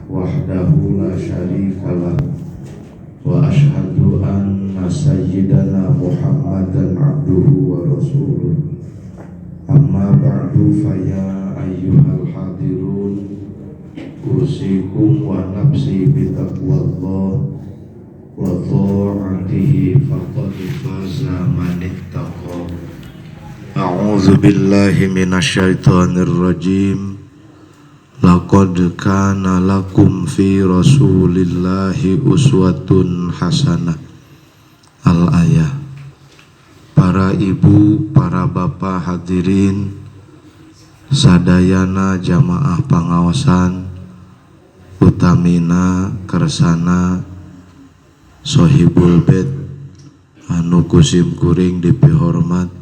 Wahdahu la syarikalah wa asyhadu anna sayyidana Muhammadan abduhu wa rasuluh. Amma ba'du, faya ayyuhal hadirun, usikum wa nafsi bitaqwallah wa ta'atihi, faqad faza man ittaqa. A'udzu billahi minasyaitonir rajim. Laqad kana lakum fi rasulillahi uswatun hasanah. Al-ayah. Para ibu, para bapak hadirin sadayana, jamaah pangaosan, utamina kersana sohibul bait anu ku sim kuring dipihormat.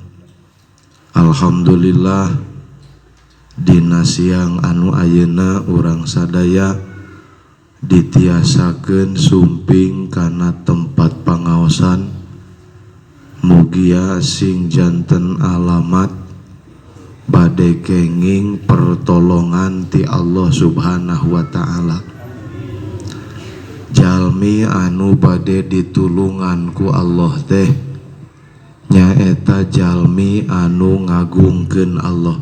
Alhamdulillah, dina siang anu ayeuna urang sadaya ditiasakeun sumping kana tempat pangaosan. Mugia sing janten alamat bade kenging pertolongan ti Allah Subhanahu wa Ta'ala. Jalmi anu bade ditulungan ku Allah teh nyaeta jalmi anu ngagungkeun Allah.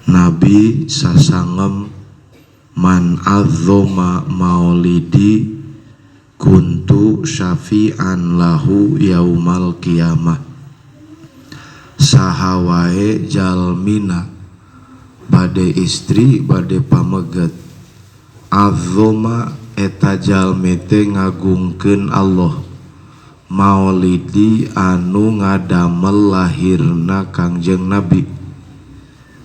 Nabi sasangem, "Man azzoma maulidi kuntu syafi'an lahu yaumal qiyamah." Saha wae jalmina, bade istri bade pameget, azzoma eta jalmi teh ngagungkeun Allah, maulidi anu ngadamel lahirna Kangjeng Nabi,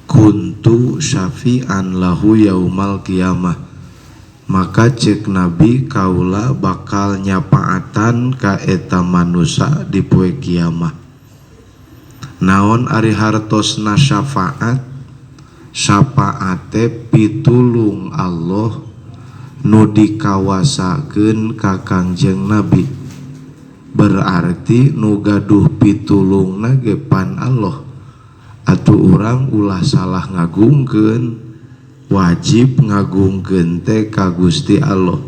kuntu syafi'an lahu yaumal qiyamah, maka cek Nabi, kaula bakal nyapaatan ka eta manusa di poe kiamah. Naon ari hartosna syafaat? Syafaate pitulung Allah nu dikawasakeun ka Kangjeng Nabi. Berarti nu gaduh pitulungna ge pan Allah. Atuh urang ulah salah ngagungkeun, wajib ngagungkeun teh ka Gusti Allah.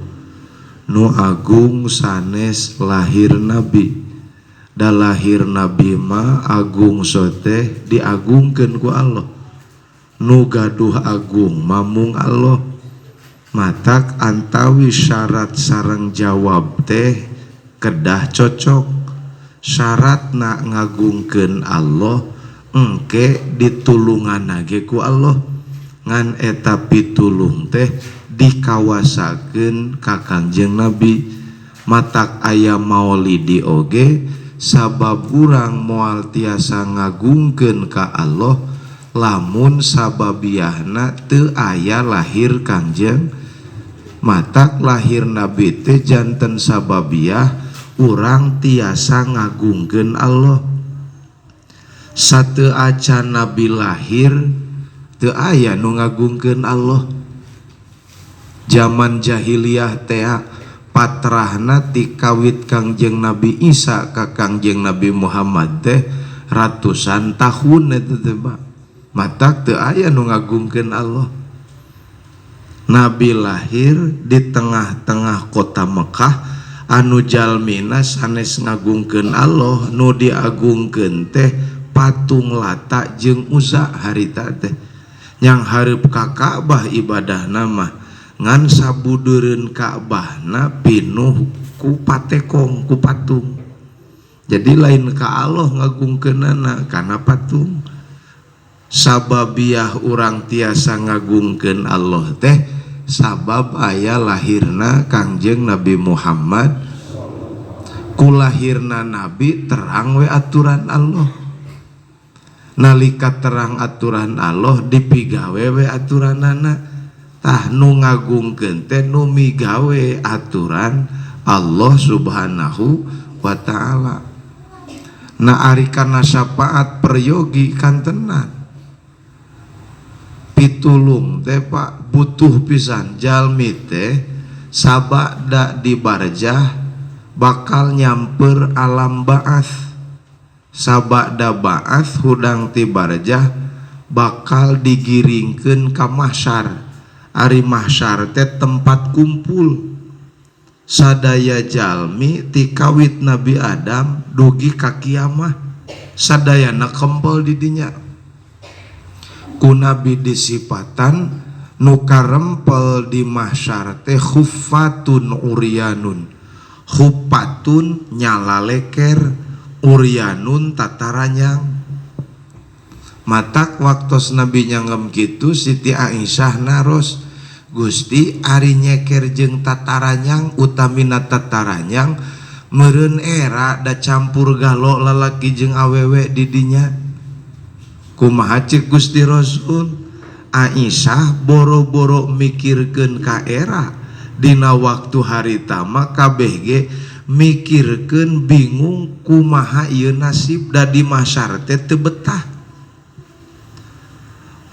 Nu agung sanes lahir Nabi, da lahir Nabi mah agung sote diagungkeun ku Allah. Nu gaduh agung mamung Allah. Matak antawi syarat sareng jawab teh kedah cocok. Syaratna ngagungkeun Allah, engke ditulungan ge ku Allah, ngan eta pitulung teh dikawasakeun ka Kangjeng Nabi. Matak aya maulidi oge sabab urang moal tiasa ngagungkeun ka Allah lamun sababiahna teu aya lahir Kangjeng. Matak lahir Nabi teh janten sababiah urang tiasa ngagungkeun Allah. Sateu acan Nabi lahir teu aya nu ngagungkeun Allah. Zaman jahiliyah teh, patrahna ti kawit Kangjeng Nabi Isa ka Kangjeng Nabi Muhammad teh ratusan tahun eta teh, Pak. Matak teu aya nu ngagungkeun Allah. Nabi lahir di tengah-tengah kota Mekah anu jalmina sanes ngagungkeun Allah. Nu diagungkeun teh patung Lata jeung Uzza harita teh. Yang hareup ka Ka'bah ibadah nama, ngan sabudureun Ka'bahna pinuh ku patekong, ku patung. Jadi lain ka Allah ngagungkeunana, kana patung. Sababiah urang tiasa ngagungkeun Allah teh sabab aya lahirna Kangjeng Nabi Muhammad. Ku lahirna Nabi terang we aturan Allah. Nalika terang aturan Allah, dipigawe we aturanana. Tah, nu ngagungkeun teh nu migawe aturan Allah Subhanahu wa Ta'ala. Nah, ari kana syafaat peryogi kantenan pitulung teh, Pak, butuh pisan. Jalmi teh sabada di barjah bakal nyamper alam ba'ats. Sabada ba'ats, hudang ti barjah bakal digiringkeun ka mahsyar. Ari mahsyar teh tempat kumpul sadaya jalmi ti kawit Nabi Adam dugi ka kiamah, sadayana kempel di dinya. Ku Nabi disipatan nu karempel di mahsyar teh khuffatun uryanun. Khuffatun nyalaleker, uryanun tataranyang. Matak waktos Nabi nyanggem kitu, Siti Aisyah naros, "Gusti, ari nyeker jeung tataranyang, utamina tataranyang, meureun era da campur galo lalaki jeung awewe di dinya, kumaha?" Cek Gusti Rasul, "Aisyah, boro-boro mikirkeun ka era, dina waktu harita mah kabeh ge mikirkeun bingung kumaha ieu nasib, da di mahsyar teh teu betah.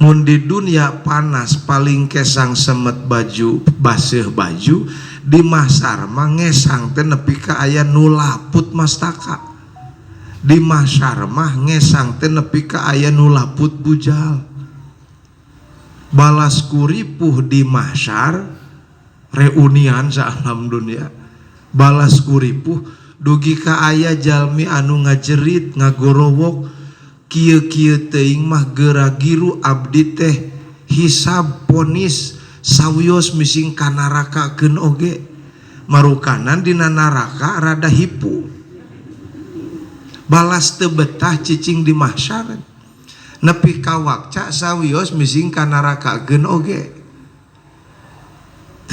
Mun di dunia panas paling kesang semet baju, baseuh baju, di mahsyar mah ngesang teh nepi ka aya nu laput mastaka, di mahsyar mah ngesang teh nepi ka aya nu laput bujal. Balas kuripuh di mahsyar, reunian sa alam dunia, balas kuripuh dugi ka aya jalmi anu ngajerit ngagorowok, 'Kieu-kieu teuing mah gera-giru abdi teh hisab vonis, sawios mising ka narakakeun oge.' Marukanan dina naraka rada hipu, balas teu betah cicing di mahsyar nepi ka wakca sawios mising ka narakakeun oge.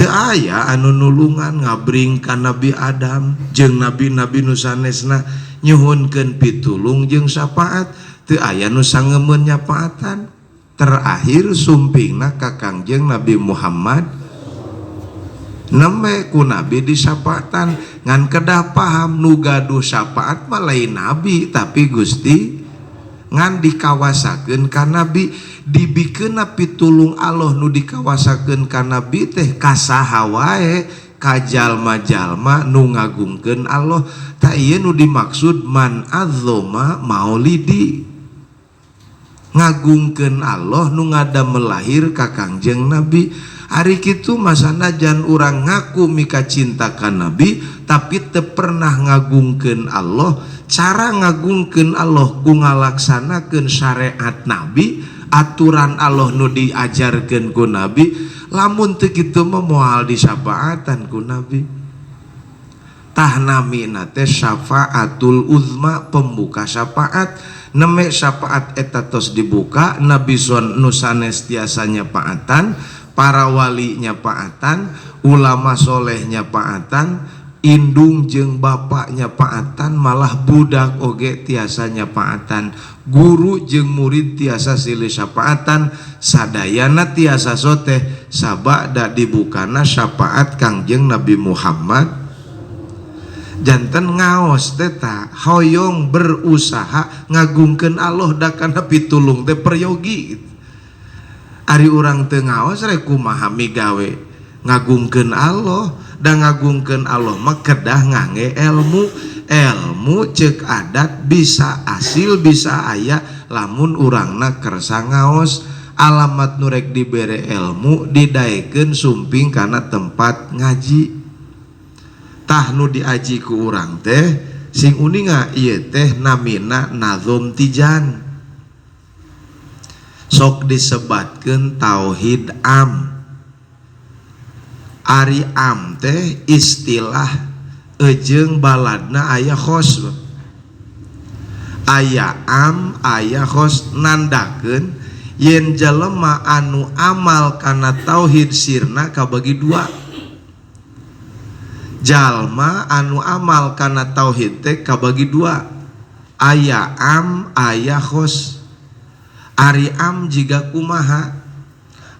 Teu aya anu nulungan. Ngabring ka Nabi Adam jeung nabi-nabi nu sanesna, nyuhunkeun pitulung jeung syafaat, teu aya nu sangeumeun nyafaatan. Terakhir sumpingna ka Kangjeng Nabi Muhammad, nembe ku Nabi disyafaatan. Ngan kedah paham, nu gaduh syafaat mah lain Nabi tapi Gusti, ngan dikawasakeun ka Nabi. Dibikeunna pitulung Allah nu dikawasakeun ka Nabi teh ka saha wae, ka jalma-jalma nu ngagungkeun Allah. Tah, ieu nu dimaksud man azzoma maulidi, ngagungkeun Allah nu ngadamel lahir ka Kangjeng Nabi. Ari kitu mah sanajan urang ngaku mika cinta ka Nabi tapi teu pernah ngagungkeun Allah. Cara ngagungkeun Allah ku ngalaksanakeun syariat Nabi, aturan Allah nu diajarkeun ku Nabi. Lamun teu kitu mah moal disyafaatan ku Nabi. Tah, namina teh syafaatul uzma, pembuka syafaat. Neme syafaat eta tos dibuka, Nabi son nu sanes tiasa nyafaatan, para wali nyafaatan, ulama soleh nyafaatan, indung jeung bapak nyafaatan, malah budak oge tiasa nyafaatan, guru jeung murid tiasa silih syafaatan, sadayana tiasa soteh sabada dibukana syafaat Kangjeng Nabi Muhammad. Janten ngaos teh hoyong berusaha ngagungkeun Allah, da kana pitulung teh peryogi. Ari urang teu ngaos, rek kumaha migawe ngagungkeun Allah? Da ngagungkeun Allah mah kedah ngangge ilmu. Ilmu cek adat bisa asil, bisa aya lamun urangna kersa ngaos. Alamat nu rek dibere ilmu didaekeun sumping kana tempat ngaji. Tah, nu diaji ku urang teh sing uninga, ieu teh namina nazom tijan, sok disebatkeun tauhid am. Ari am teh istilah ejeng baladna aya khos, aya am, aya khos, nandakeun yen jelema anu amal kana tauhid sirna kabagi dua. Jalma anu amal kana tauhid teh kabagi dua, aya am, aya khos. Ari am jiga kumaha?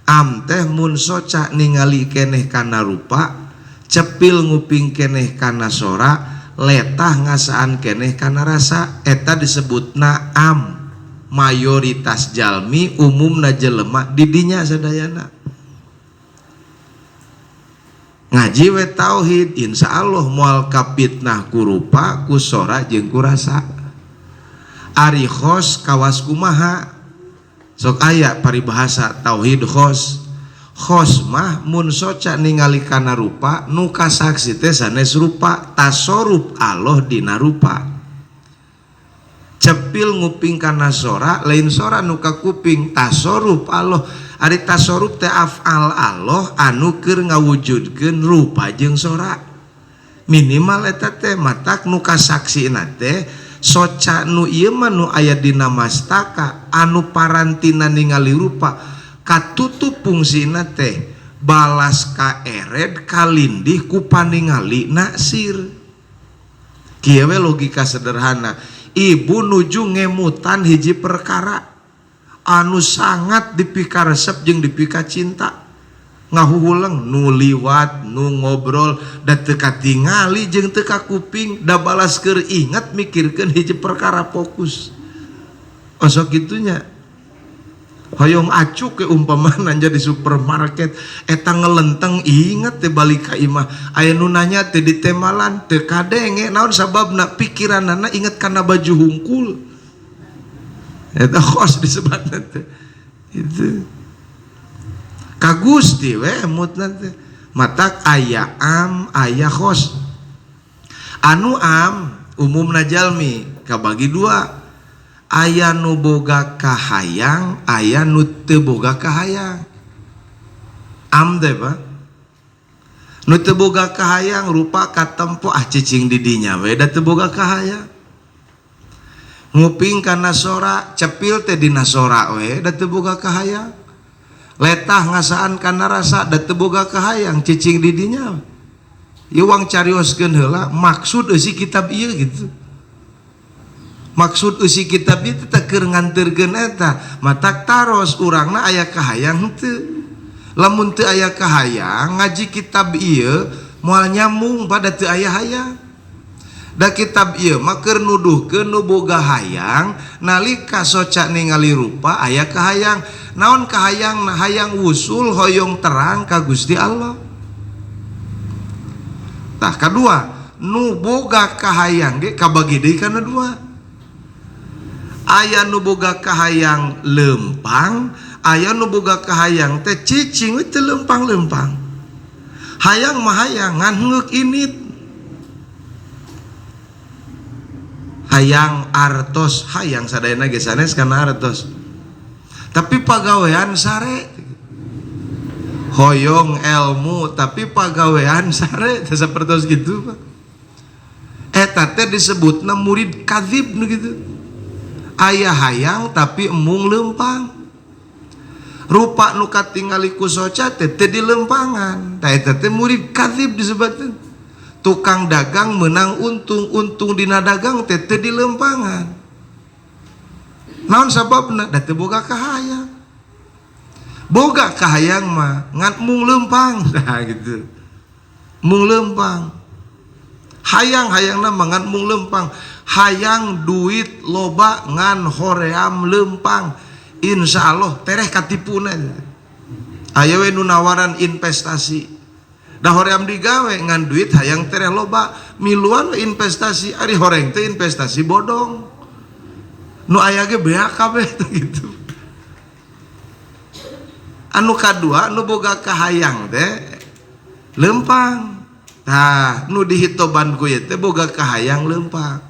Am teh mun soca ningali keneh kana rupa, cepil nguping keneh kana sora, letah ngasaan keneh kana rasa, eta disebutna am. Mayoritas jalmi, umumna jelema didinya sadayana. Ngaji we tauhid, insya Allah moal kapitnah ku rupa, ku sora jeung ku rasa. Ari khos kawas kumaha? Sok aya paribahasa tauhid khos. Khos mah mun soca ningali kana rupa nu kasaksi teh sanes rupa, tasoruf Allah dina rupa. Cepil nguping kana sora, lain sora nu kakuping, tasoruf Allah. Ari tasoruf teh af'al Allah anu keur ngawujudkeun rupa jeung sora. Minimal eta teh matak nu kasaksina teh soca nu ieu mah nu aya dina mastaka anu parantina ningali rupa katutup fungsina teh balas kaered kalindih ku paningali naksir. Kieu we logika sederhana, ibu nuju ngemutan hiji perkara anu sangat dipikaresep jeung dipikacinta, ngahuhuleng nu liwat nu ngobrol da teu katingali jeung teu kakuping, da balas keur inget mikirkeun hiji perkara fokus. Osok kitunya hoyong acuk ke umpamana jadi supermarket eta ngelenteng inget teh balik ka imah aya nu nanya teh ditemalan teu kadenge naon sababna pikiranana inget kana baju hungkul. Eta khos disebutna teh itu ka Gusti we emutna teh matak aya am aya khos. Anu am umumna jalmi kabagi dua, aya nu boga kahayang aya nu teu boga kahayang. Am teh Pak nu teu boga kahayang rupa katempo ah cicing di dinya we da teu boga kahayang. Nguping kana sora cepil teh dina sora we da teu boga kahayang. Letah ngasaan kana rasa da teu boga kahayang cicing di dinya. Ieu wang carioskeun heula maksud eusi kitab ieu gitu. Maksud eusi kitab ieu teh keur nganterkeun eta matak taros urangna aya kahayang henteu. Lamun teu aya kahayang ngaji kitab ieu moal nyambung pada teu aya hayang. Da kitab ieu mah keur nuduhkeun nu boga hayang nalika soca ningali rupa aya kahayang. Naon kahayang? Nah, hayang wusul hoyong terang ka Gusti Allah. Tah kadua nu boga kahayang ge kabagi deui kana dua. Aya nu boga kahayang lempang, aya nu boga kahayang teh cicing we teu lempang-lempang. Hayang mah hayang ngan heuk init. Hayang artos, hayang sadayana ge sanes kana artos. Tapi pagawean sare. Hoyong ilmu tapi pagawean sare, teh sapertos kitu Pak. Eta teh disebutna murid kadzib nu kitu. Aya hayang tapi embung lempang. Rupa nu katingali ku soca teh teu dilempangan. Tah eta teh murid kadzib disebutna. Tukang dagang menang untung, untung dina dagang teh teu dilempangan. Naon sababna? Da teu boga kahayang. Boga kahayang mah ngan mung lempang. Nah gitu. Mung lempang. Hayang-hayangna mah ngan mung lempang. Hayang duit loba ngan hoream lempang. Insya Allah tereh katipuna. Aya we nu nawaran investasi. Da hoream digawe ngan duit hayang tereh loba, miluan we investasi, ari horeng teh investasi bodong. Nu aya ge beak kabeh teh gitu. Anu kadua nu boga kahayang teh lempang. Tah nu dihitoban ku ieu teh boga kahayang lempang.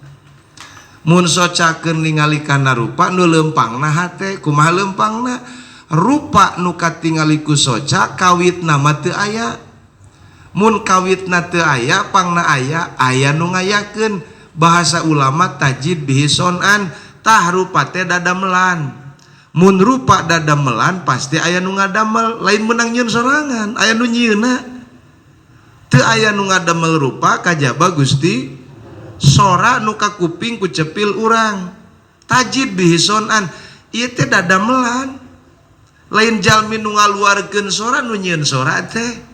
Mun socakeun ningali kana rupa nu lempangna hate, kumaha lempangna? Rupa nu katingali ku soca kawitna mah teu aya. Mun kawitna teu aya pangna aya, aya nu ngayakeun. Bahasa ulama tajid bihi sonan, tah rupa teh dadamelan. Mun rupa dadamelan pasti aya nu ngadamel, lain meunang nyieun sorangan, aya nu nyieunna. Teu aya nu ngadamel rupa kajaba Gusti sora nu kakuping ku cepil urang. Tajid bihi sonan, ieu teh dadamelan. Lain jalmi nu ngaluarkeun sora nu nyieun sora teh.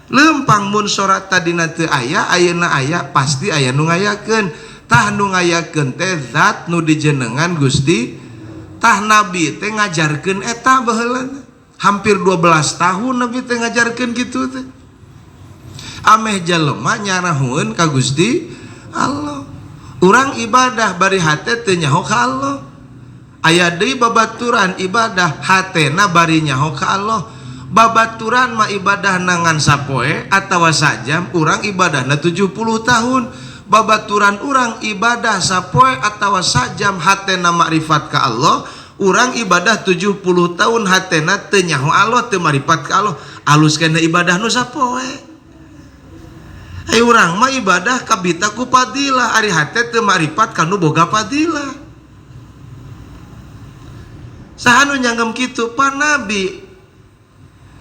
Lempang mun sora tadina teu aya, ayeuna aya pasti aya nu ngayakeun. Tah nu ngayakeun teh zat nu dijenengan Gusti. Tah Nabi teh ngajarkeun eta baheulana. Hampir 12 tahun Nabi teh ngajarkeun kitu teh. Ameh jelema nyarahueun ka Gusti Allah. Urang ibadah bari hate teu nyaho ka Allah. Aya deui babaturan ibadah hatena bari nyaho ka Allah. Babaturan mah ibadah ngan sapoe atawa sajam, urang ibadahna 70 tahun. Babaturan urang ibadah sapoe atawa sajam hatena makrifat ka Allah, urang ibadah 70 tahun hatena teu nyaho Allah, teu marifat ka Allah. Alus kana ibadah nu sapoe. Ai urang mah ibadah kabita ku fadilah, ari hate teu makrifat ka nu boga fadilah. Saha nu nyanggem kitu? Pa Nabi.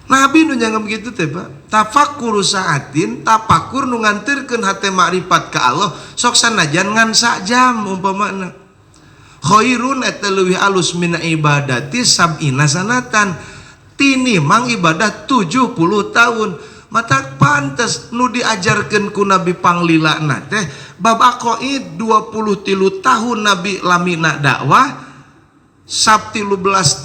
Nabi nu nyanggem kitu teh, Pak. Tafakkuru saatin, tafakur nu nganterkeun hate makrifat ka Allah, sok sanajan ngan sajam umpamana. Khairun eta leuwih alus min ibadati sab'ina sanatan. Tinimang ibadah 70 tahun. Mata pantes nu diajarkeun ku Nabi panglilana teh bab aqaid 23 tahun Nabi lamina dakwah, 13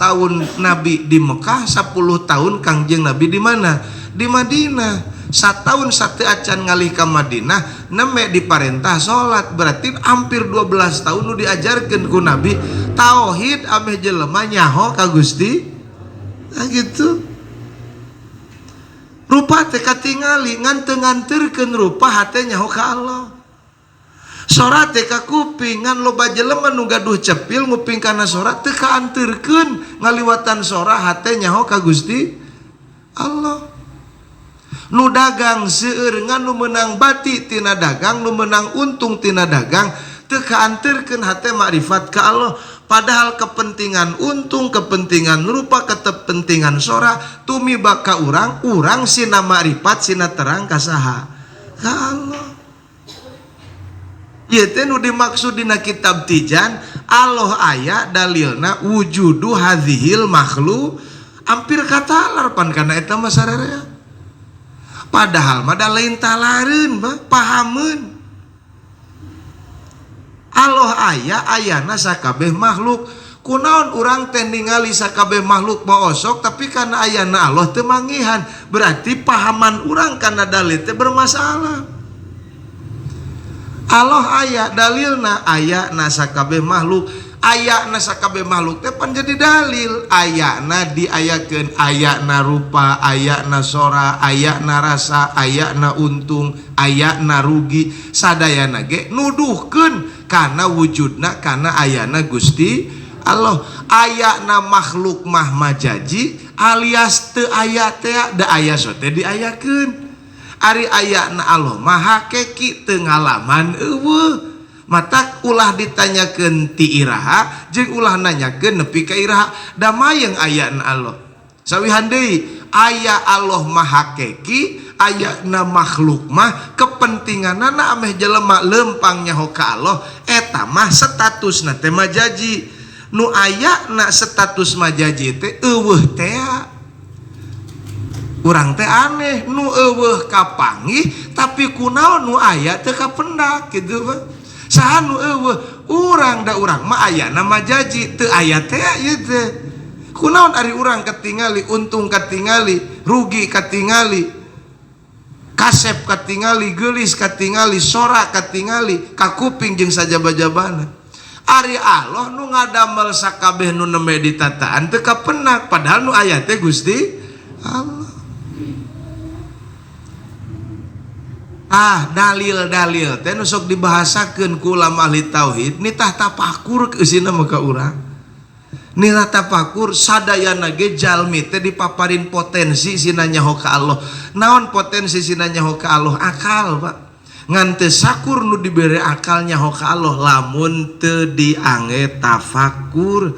tahun Nabi di Mekah, 10 tahun Kangjeng Nabi di mana? Di Madinah. Satahun satu acan ngalih ka Madinah, neme diparentah salat, berarti hampir 12 tahun nu diajarkeun ku Nabi tauhid ameh jelema nyaho ka Gusti. Nah gitu. Rupa teh katingali ngan teu nganterkeun rupa hate nyaho ka Allah. Sora teh ka kuping ngan loba jelema nu gaduh cepil nguping kana sora teu kaanterkeun ngaliwatan sora hate nyaho ka Gusti Allah. Nu dagang seueur ngan nu meunang bati tina dagang, nu meunang untung tina dagang teu kaanterkeun hate makrifat ka Allah. Padahal kepentingan untung, kepentingan rupa, kepentingan sora tumiba ka urang, urang sina makrifat sina terang ka saha? Ka Allah. Ieu teh nu dimaksud dina kitab Tijan, Allah aya dalilna wujudu hadzihil makhluk, hampir katalar pan kana eta mah sararea. Padahal mah da lain talareun mah pahameun. Allah aya ayana sakabeh makhluk. Kunaon urang teh ningali sakabeh makhluk mah osok tapi kana ayana Allah teu manggihan, berarti pahaman urang kana dalil teh bermasalah. Allah aya dalilna ayana sakabeh makhluk, ayana sakabeh makhluk teh pan jadi dalil, ayana diayakeun, ayana rupa, ayana sora, ayana rasa, ayana untung, ayana rugi, sadayana ge nuduhkeun kana wujudna kana ayana Gusti Allah. Ayana makhluk mah majaji alias teu aya teh da aya sote diayakeun. Ari ayana Allah mah hakiki teu ngalaman eueuh. Matak ulah ditanyakeun ti iraha jeung ulah nanyakeun nepi ka iraha, da mayeng ayana Allah. Sawihan deui aya Allah mah hakiki, ayana makhluk mah kepentinganana ameh jelema lempang nyaho ka Allah, eta mah statusna teh majaji. Nu ayana status majaji teh eueuh tea. Urang teh aneh, nu eueuh kapanggih tapi kunaon nu aya teu kapendak kitu mah. Saha nu eueuh? Urang da urang mah ayana majaji teu aya teh ieu teh. Kunaon ari urang katingali untung katingali, rugi katingali, kasep katingali, geulis katingali, sora katingali, kakuping jeung sajaba-jabana. Ari Allah nu ngadamel sakabeh nu nembe ditataan teu kapenak padahal nu aya teh Gusti Allah. Ah, dalil-dalil teh nu sok dibahasakeun ku ulama ahli tauhid nitah tapakur eusina mah ka urang. Nitah tapakur sadayana ge jalmi teh dipaparin potensi sina nyaho ka Allah. Naon potensi sina nyaho ka Allah? Akal, Pak. Ngan teu sakur nu dibere akal nyaho ka Allah lamun teu diange tafakur.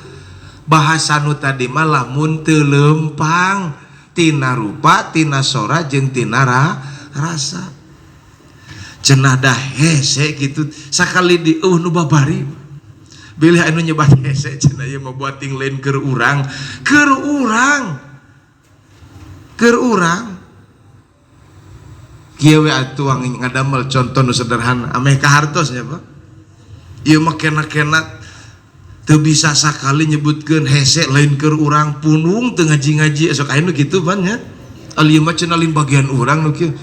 Bahasa nu tadi mah lamun teu lempang tina rupa, tina sora jeung tina rasa. Cenah dah hese gitu sakali di nu babari bilih anu nyebat hese cenah ieu mah buat ting lain keur urang, keur urang, keur urang. Kieu we atuh ngadamel contoh nu sederhana ameh kahartos nya Pak. Ieu mah kena-kena teu bisa sakali nyebutkeun hese lain keur urang, punung teu ngaji-ngaji sok aya nu kitu pan nya. Ieu mah cenah lain bagian urang nu kieu.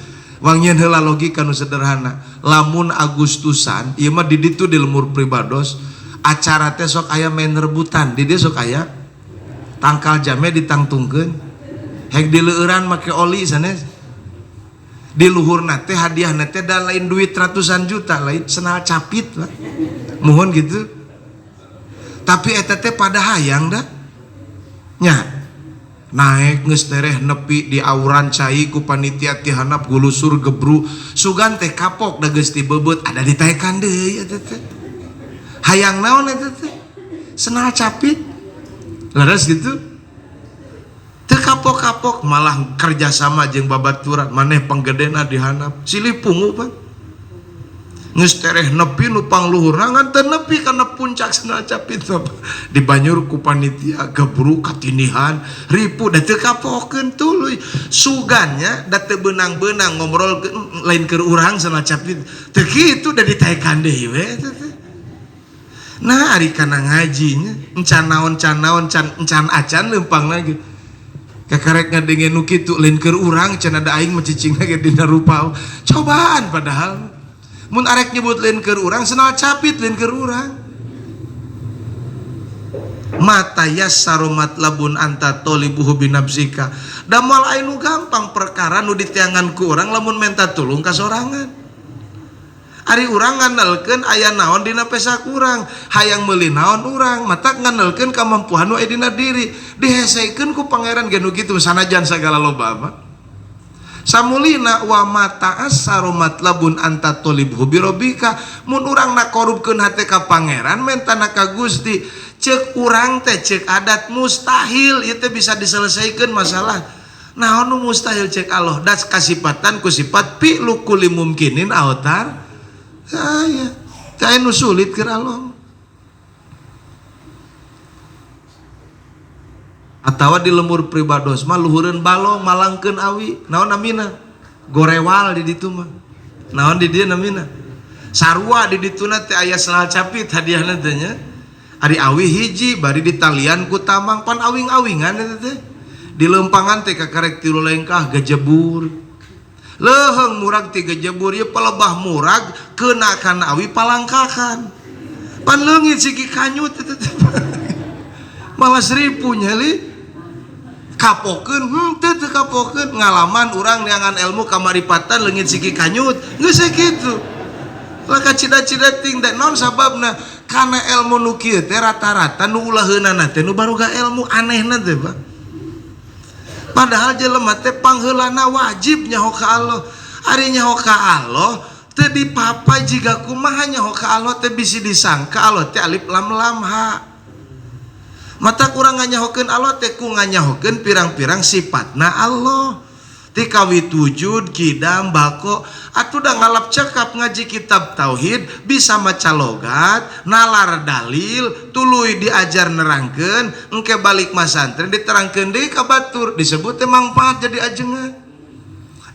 Wangieun heula logika nu sederhana. Lamun Agustusan ieu mah di ditu di lemur pribados acara teh sok aya main rebutan, di dieu sok aya tangkal jame ditangtungkeun. Hek dileueuran make oli sanes. Di luhurna teh hadiahna teh da lain duit ratusan juta, lain senal capit lah. Mohon gitu. Tapi eta teh pada hayang dah. Nya. Naek geus tereh nepi di auran cai ku panitia ti handap gulusur gebru sugan teh kapok da geus dibebeut ada ditaekan deui eta teh. Hayang naon eta teh? Senal capit. Leres gitu. Teu kapok-kapok malah kerjasama jeung babaturan maneh panggedena di handap silih pungu pan. Geus tereh nepi nu pangluhurna ngan teu nepi kana puncak senal capit dibanyur ku panitia gebru katinihan ripu da teu kapokeun tuluy sugannya da teu beunang-beunang ngobrol lain keur urang senal capit teu kitu da ditaekan deui we teh. Nah ari kana ngajinya encan naon can naon can encan acan leumpang lagi kakarek ngadenge nu kitu lain keur urang cenah da aing mah cicingna ge dina rupa cobaan padahal mun arek nyebut lain keur urang senal capit lain keur urang. Mata yassaru matlabun anta tolibuhu binafsika da moal aya nu gampang perkara nu diteangan ku urang lamun menta tulung ka sorangan. Ari urang ngandelkeun aya naon dina pesak urang, hayang meuli naon urang, matak ngandelkeun kamampuan nu aya dina diri, dihesekeun ku pangeran ge nu kitu sanajan sagala loba mah. Samulina wa mata assaru matlabun anta tolibhu birobika mun urang nakorupkeun hate ka pangeran mentana ka Gusti, ceuk urang teh ceuk adat mustahil ieu teh bisa diselesaikan masalah. Naon nu mustahil ceuk Allah, das kasipatan ku sifat fi'lu kulli mumkinin autar. Aya, teh nu sulit keur Allah. Atawa di lembur pribados mah luhureun balong malangkeun awi. Naon namina? Gorewal di ditu mah. Naon di dieu namina? Sarua di dituna teh aya senal capit hadiahna teh nya. Ari awi hiji bari ditalian ku tamang pan awing-awingan eta teh. Di leumpangan teh kakarek tilu lengkah gejebur. Leuheung murag ti gejebur ieu pelebah murag keuna kana awi palangkakan. Pan leungit siki kanyut eta teh. Malah seripu nyali. Kapokeun henteu teu kapokeun ngalaman urang neangan ilmu kamaripatan leungit siki kanyut geus sakitu. Lah kacida-cida ting teh naon sababna? Kana ilmu nu kieu teh rata-rata nu ulaheunana teh nu baroga ilmu anehna teh Pak. Padahal jelema teh pangheulana wajib nyaho ka Allah. Ari nyaho ka Allah teu dipapay jiga kumaha nyaho ka Allah teh bisi disangka Allah teh alif lam lam ha. Mata kurang nganyahokeun Allah teh ku nganyahokeun pirang-pirang sifatna Allah. Ti kawit wujud, kidam, bako, atuh da ngalap cekap ngaji kitab tauhid, bisa maca logat, nalar dalil, tuluy diajar nerangkeun, engke balik masantren diterangkeun deui ka batur, disebut teh mangfaat jadi ajengan.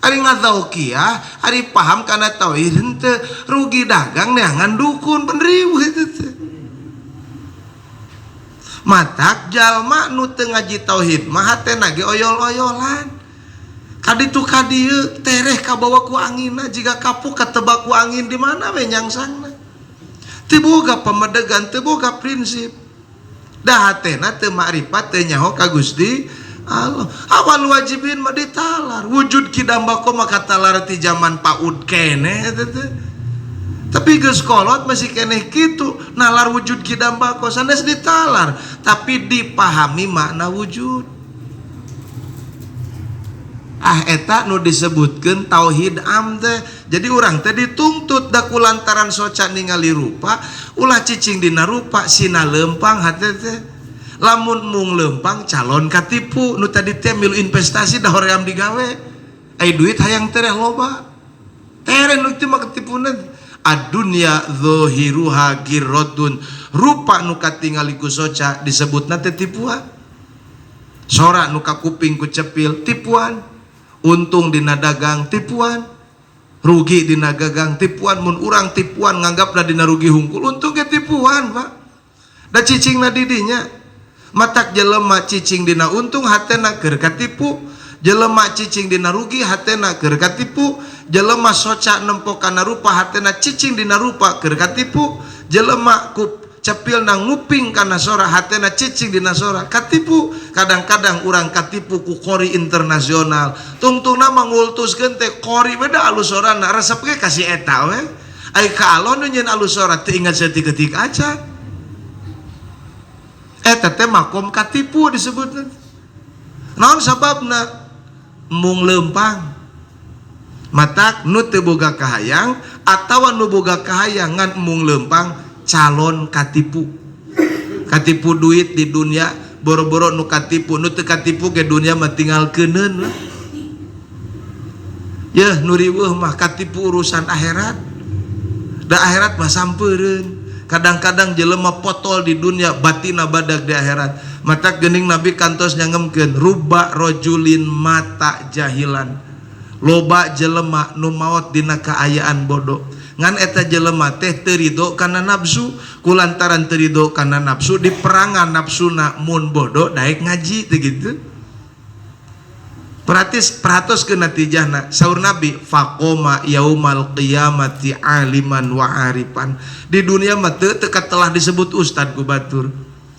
Ari ngadzauqiyah, ari paham kana tauhid henteu, rugi dagang neangan dukun penriweuh eta teh. Matak jalma nu teu ngaji tauhid mah hatena ge oyol-oyolan. Kaditu kadieu tereh kabawa ku anginna jiga kapuk katebak ku angin di mana we nyangsangna. Teu boga pamedegan, teu boga prinsip. Da hatena teu makrifat teu nyaho ka Gusti Allah. Awal wajibin mah ditalar, wujud kidam bako mah katalar ti zaman PAUD keneh eta teh. Tapi geus kolot masih keneh kitu nalar wujud kidam bako sanes ditalar, tapi dipahami makna wujud. Ah eta nu disebutkeun tauhid am teh. Jadi urang teh dituntut da kulantaran soca ningali rupa, ulah cicing dina rupa sina leumpang hate teh. Lamun mung leumpang calon katipu nu tadi teh milu investasi da hoream digawe. Ai duit hayang tereh loba. Tereh nu teh mah ketipuna. Ad-dunya zahiruha girratun. Rupa nu katingali ku soca disebutna teh tipuan. Sora nu kakuping ku cepil tipuan. Untung dina dagang tipuan, rugi dina dagang tipuan. Mun urang tipuan nganggapna dina rugi hungkul, untung ge tipuan Pak. Da cicingna di dinya. Matak jelema cicing dina untung hatena keur katipu, jelema cicing dina rugi hatena keur katipu, jelema soca nempo kana rupa hatena cicing dina rupa keur katipu, jelema ku cepilna nguping kana sora, hatena cicing dina sora, katipu. Kadang-kadang urang katipu ku qori internasional, tungtungna mah ngultuskeun teh qori beda alus sorana, resep ge ka si eta we. Ai ka Allah nu nyieun alus sora teu ingat saeutik-eutik aja. Eta teh makom katipu disebutna. Naon sababna? Mung leumpang. Matak nu teu boga kahayang atawa nu boga kahayang ngan mung leumpang calon katipu. Katipu duit di dunia, boro-boro nu katipu, nu teu katipu ke dunia mah tinggal keuneun lah. Yeuh nu riweuh mah katipu urusan akhirat. Da akhirat mah sampeureun. Kadang-kadang jelema potol di dunia batina badag di akhirat. Matak geuning Nabi kantos nyangemkeun ruba rajulin mata jahilan. Loba jelema nu maot dina kaayaan bodoh. Ngan eta jelema teh teu rido kana nafsu, kulantaran teu rido kana nafsu diperangan nafsuna mun bodoh daek ngaji teh gitu. Peratis perhatos ke natijahna saur Nabi faqoma yaumal qiyamati aliman wa arifan. Di dunia mah teu telah disebut ustad ku batur.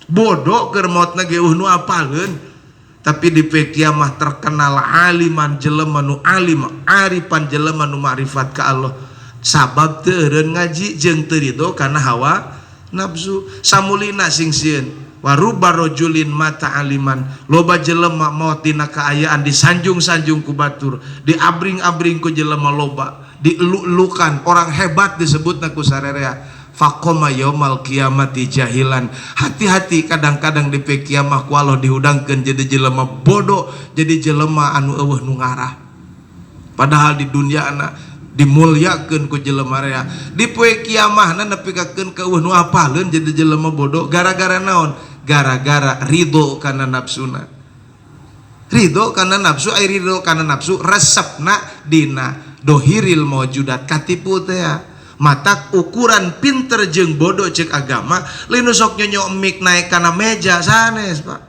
Bodoh keur maotna ge eueuh nu apaleun. Tapi di poe kiamah terkenal aliman jelema nu alim, arifan jelema nu ma'rifat ka Allah. Sabab teu eureun ngaji jeung teu rido kana hawa nafsu. Samulina sing sieun. Waruba rajulin mata aliman, loba jelema maot dina kaayaan disanjung-sanjung ku batur, diabring-abring ku jelema loba, dielu-elukan, orang hebat disebutna ku sarerea. Faqoma yaumal qiyamati jahilan. Hati-hati kadang-kadang di poe kiamah ku Allah dihudangkeun jadi jelema bodoh, jadi jelema anu eueuh nu ngarah. Padahal di dunia anak dimulyakeun ku jelema rea. Di poe kiamahna nepikakeun ka eueuh nu apaleun jadi jelema bodoh gara-gara naon? Gara-gara ridho kana nafsuna. Ridho kana nafsu, ai ridho kana nafsu resepna dina dohiril maujudat katipu teh. Matak ukuran pinter jeung bodoh cek agama lain nu sok nyonyok mik naik kana meja sanes Pak.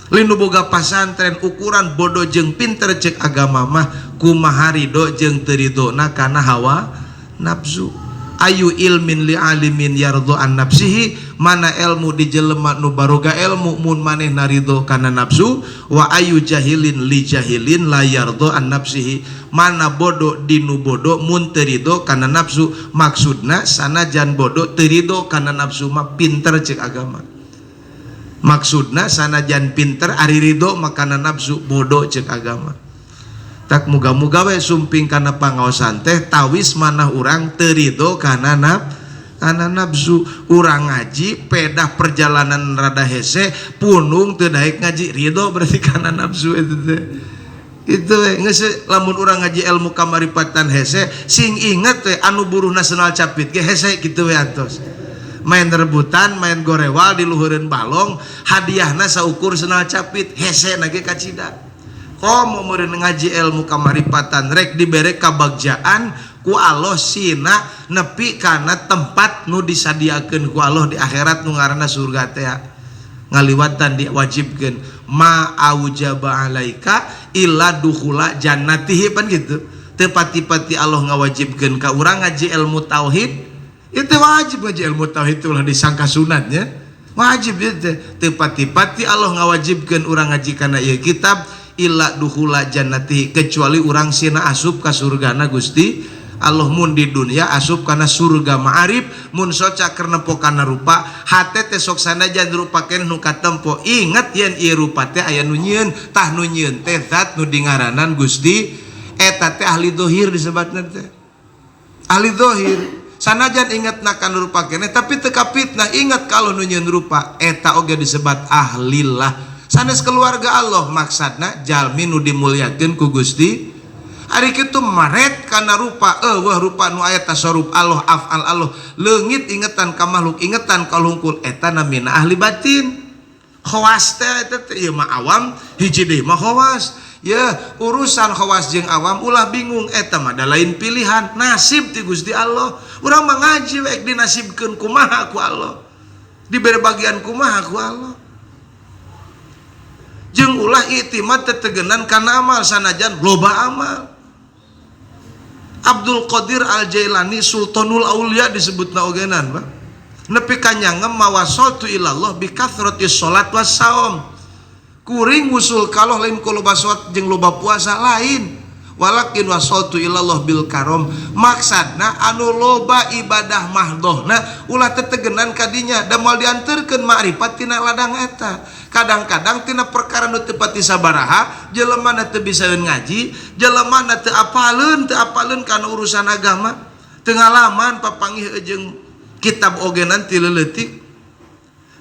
Lain nu boga pasantren ukuran bodoh jeung pinter cek agama mah kumaha ridho jeung teu ridhona kana hawa nafsu. Ayu ilmin li alimin yardho an nafsihi, mana ilmu di jelema nu baroga ilmu mun manehna ridho kana nafsu, wa ayu jahilin li jahilin la yardho an nafsihi, mana bodoh di nu bodoh mun teu ridho kana nafsu. Maksudna sanajan bodoh teu ridho kana nafsu mah pinter cek agama. Maksudna sanajan pinter ari ridho mah kana nafsu bodoh cek agama. Tak muga-muga we sumping kana pangaosan teh tawis manah urang teu ridho kana kana nafsu. Urang ngaji pedah perjalanan rada hese punung teu daek ngaji ridho berarti kana nafsu itu teh. Itu we geus lamun urang ngaji ilmu kamaripatan hese sing inget we anu buruh nasional capit ge hese kitu we atos. Main rebutan, main gorewal di luhureun balong, hadiahna saukur senal capit hese na ge kacida. Komo meureun ngaji ilmu kamaripatan rek dibere kabagjaan ku Allah sina nepi kana tempat nu disadiakeun ku Allah di akhirat nu ngaranna surga teh. Ngaliwatan diwajibkeun ma aujaba alaika illa dukhula jannatihi pan gitu. Teu pati-pati Allah ngawajibkeun ka urang ngaji ilmu tauhid. Itu wajib ngaji ilmu tauhid ulah disangka sunatnya. Wajib itu. Teu pati-pati Allah ngawajibkeun urang ngaji kana ieu kitab illa dukhula jannatihi, kecuali urang sina asup ka surgana Gusti Allah. Mun di dunia asup kana surga ma'arif, mun soca keur nempo kana rupa hate teh sok sanajan rupa keneh nu katempo inget yen ieu rupa teh aya nu nyieun, tah nu nyieun teh zat nu dingaranan Gusti eta teh ahli dohir disebatna teh. Ahli dohir sanajan inget na kana rupa keneh tapi teu kapitnah inget kalau nu nyieun rupa eta oge disebat ahlillah. Sanes keluarga Allah maksudna jalmi nu dimuliakeun ku Gusti. Ari kitu maret kana rupa eueuh rupa nu aya tasarruf Allah afal Allah leungit ingetan ka makhluk ingetan ka hungkul eta namina ahli batin. Khawas teh eta teh ieu mah awam hiji deui mah khawas. Ya urusan khawas jeung awam ulah bingung eta mah da lain pilihan nasib ti Gusti Allah. Urang mah ngaji we dinasibkeun kumaha ku Allah. Dibere bagian kumaha ku Allah. Jeung ulah iktimad tetegenan kana amal sanajan loba amal. Abdul Qadir Al-Jailani Sultanul Aulia disebutna ogenan Pak. Nepi ka nyanggem ma wasoltu ilallah bi kathrati salat was saum. Kuring wusul ka Allah lain ku loba salat jeung loba puasa, lain, walakin wasoltu ilallah bil karom. Maksudna anu loba ibadah mahdohna ulah tetegenan kadinya, da moal dianterkeun makrifat tina ladang eta. Kadang-kadang tina perkara nu teu pati sabaraha, jelema na teu bisaeun ngaji, jelema na teu apaleun kana urusan agama, teu ngalaman papanggih jeung kitab oge ti leutik,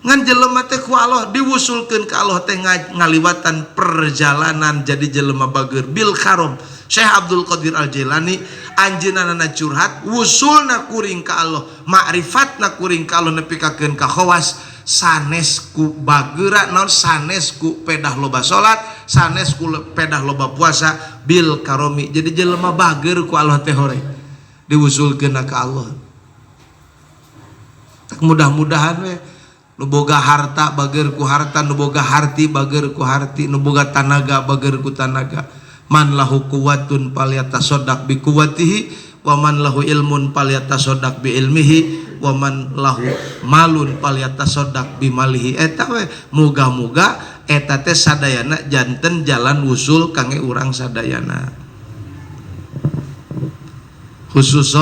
ngan jelema teh ku Allah diwusulkeun ka Allah teh ngaliwatan perjalanan jadi jelema bager bil karom. Syekh Abdul Qadir Al Jailani anjeunna curhat, wusulna kuring ka Allah, makrifatna kuring ka Allah nepikakeun ka khawas sanes ku bagera naon, sanes ku pedah loba salat, sanes ku pedah loba puasa, bil karomi. Jadi jelema bager ku Allah teh hore diwusulkeun ka Allah. Mudah-mudahan we nu boga harta bager ku harta, nu boga harti bager ku harti, nu boga tanaga bager ku tanaga. Man lahu quwwatun falyatasaddaq bi quwwatihi, wa man lahu ilmun falyatasaddaq bi ilmihi, wa man lahu malun falyatasaddaq bi malihi. Eta we, muga-muga eta teh sadayana janten jalan wusul kangge urang sadayana, khususon